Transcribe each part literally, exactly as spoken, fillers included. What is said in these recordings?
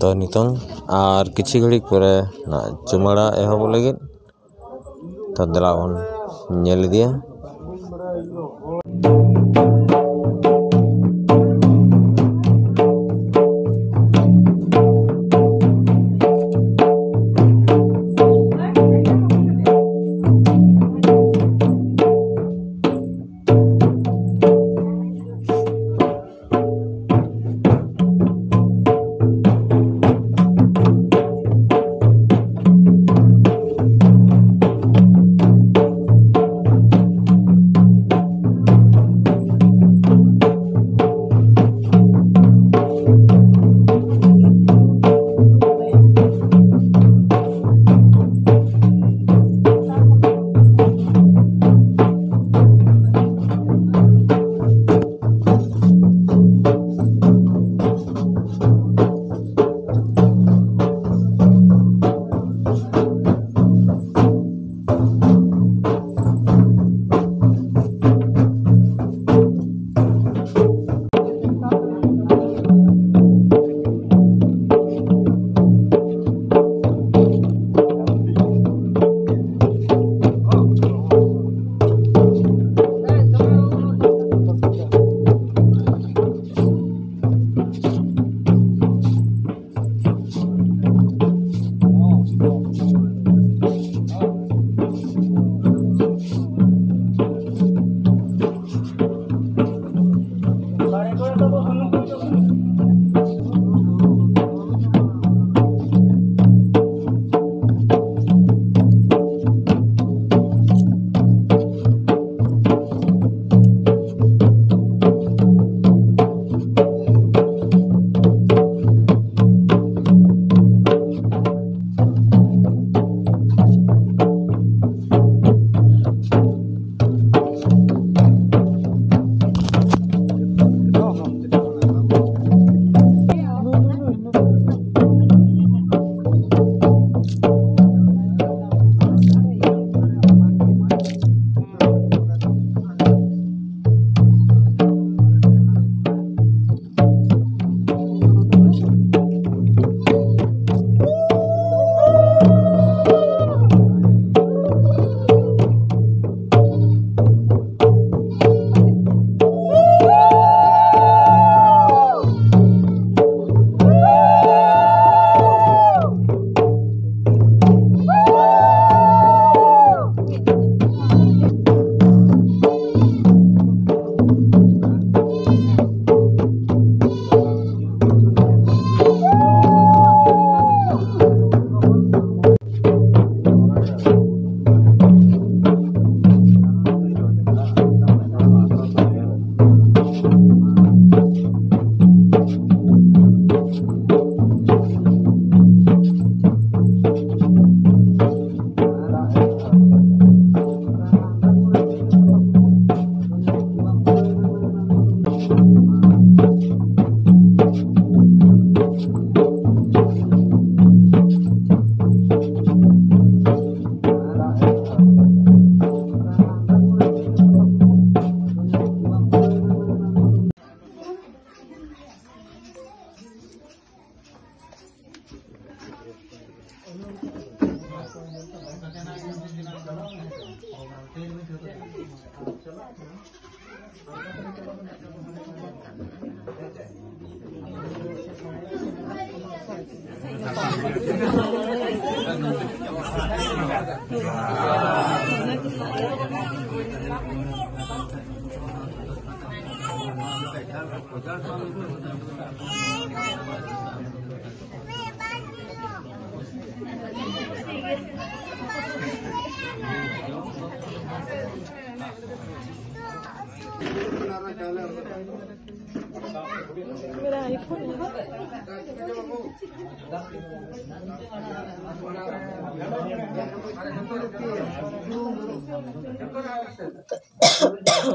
ᱛᱚ, ᱱᱤᱛᱚᱝ ᱟᱨ ᱠᱤᱪᱷᱩ ᱜᱷᱟᱹᱲᱤᱡ ᱯᱚᱨᱮ ᱱᱟᱜ ᱪᱩᱢᱟᱹᱲᱟ ᱮᱦᱚᱵᱚᱜ ᱞᱟᱹᱜᱤᱫ᱾ ᱛᱚ, ᱫᱮᱞᱟ ᱵᱚᱱ ᱧᱮᱞ ᱤᱫᱤᱭᱟ᱾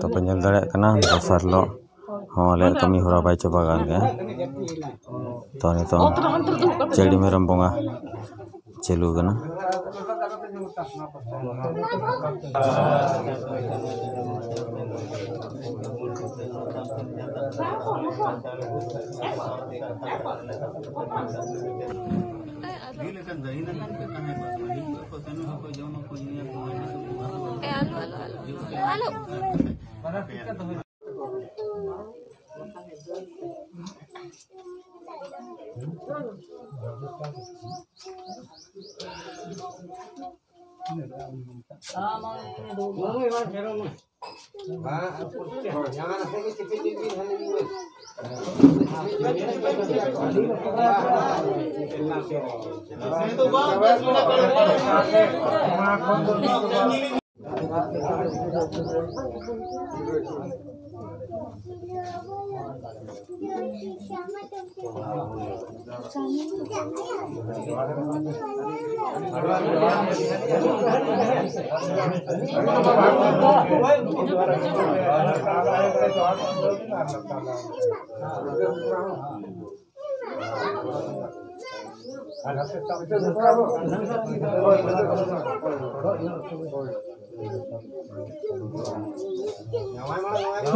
ᱛᱚ ᱯᱮ ᱧᱮᱞ ᱫᱟᱲᱮᱭᱟᱜ ᱠᱟᱱᱟ, ᱫᱚᱥᱟᱨ ᱦᱤᱞᱳᱜ ᱦᱚᱸ ᱟᱞᱮᱭᱟᱜ ᱠᱟᱹᱢᱤ ᱦᱚᱨᱟ ᱵᱟᱭ ᱪᱟᱵᱟ ᱟᱠᱟᱱ ᱜᱮᱭᱟ᱾ ᱛᱚ ᱱᱤᱛᱚᱝ ᱪᱟᱹᱰᱤ ᱢᱮᱨᱚᱢ ᱵᱚᱸᱜᱟ ᱪᱟᱹᱞᱩ ᱠᱟᱱᱟ᱾ ᱦᱮᱸ, ᱟᱞᱚ, ᱟᱞᱚ, ᱟᱞᱚ, ᱟᱞᱚ᱾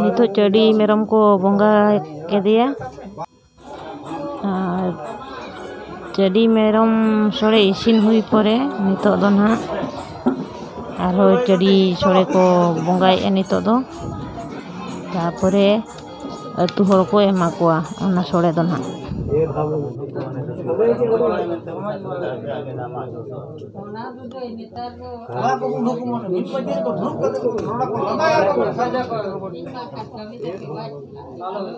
ᱱᱤᱛᱚᱜ ᱪᱟᱹᱰᱤ ᱢᱮᱨᱚᱢ ᱠᱚ ᱵᱚᱸᱜᱟ ᱠᱮᱫᱮᱭᱟ᱾ ᱟᱨ ᱪᱟᱹᱰᱤ ᱢᱮᱨᱚᱢ ᱥᱳᱲᱮ ᱤᱥᱤᱱ ᱦᱩᱭ ᱯᱚᱨᱮ ᱱᱤᱛᱚᱜ ᱫᱚ ᱱᱟᱦᱟᱜ ᱟᱨᱦᱚᱸ ᱪᱟᱹᱰᱤ ᱥᱳᱲᱮ ᱠᱚ ᱵᱚᱸᱜᱟᱭᱮᱫᱼᱟ ᱱᱤᱛᱚᱜ ᱫᱚ᱾ ᱛᱟᱨᱯᱚᱨᱮ ᱟᱹᱛᱩ ᱦᱚᱲ ᱠᱚ ᱮᱢᱟ ᱠᱚᱣᱟ ᱚᱱᱟ ᱥᱳᱲᱮ ᱫᱚ ᱱᱟᱦᱟᱜ᱾ ᱚᱱᱟ ᱫᱚ ᱱᱮᱛᱟᱨ ᱫᱚ ᱚᱱᱟ ᱠᱚ ᱩᱱᱠᱩ ᱠᱚ ᱢᱟᱱᱮ ᱢᱤᱫ ᱯᱟᱹᱴᱤ ᱨᱮᱠᱚ ᱫᱩᱲᱩᱵ ᱠᱟᱛᱮ ᱠᱚ ᱨᱚᱲᱟ ᱠᱚ ᱞᱟᱸᱫᱟᱭᱟ ᱠᱚ ᱥᱟᱡᱟ ᱠᱚ᱾ ᱤᱧ ᱢᱟ ᱠᱷᱟᱴ ᱠᱟᱹᱢᱤ ᱫᱚ ᱵᱟᱭ ᱪᱟᱞᱟᱜᱼᱟ᱾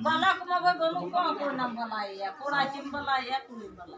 ᱵᱟᱞᱟ ᱠᱚᱢᱟ ᱵᱟᱹᱱᱩᱜ ᱠᱚᱣᱟ, ᱚᱠᱚᱭ ᱱᱟᱢ ᱵᱟᱞᱟᱭᱮᱭᱟ? ᱠᱚᱲᱟ ᱪᱮᱢ ᱵᱟᱞᱟᱭᱮᱭᱟ, ᱠᱩᱲᱤᱢ ᱵᱟᱞᱟᱭᱮᱭᱟ?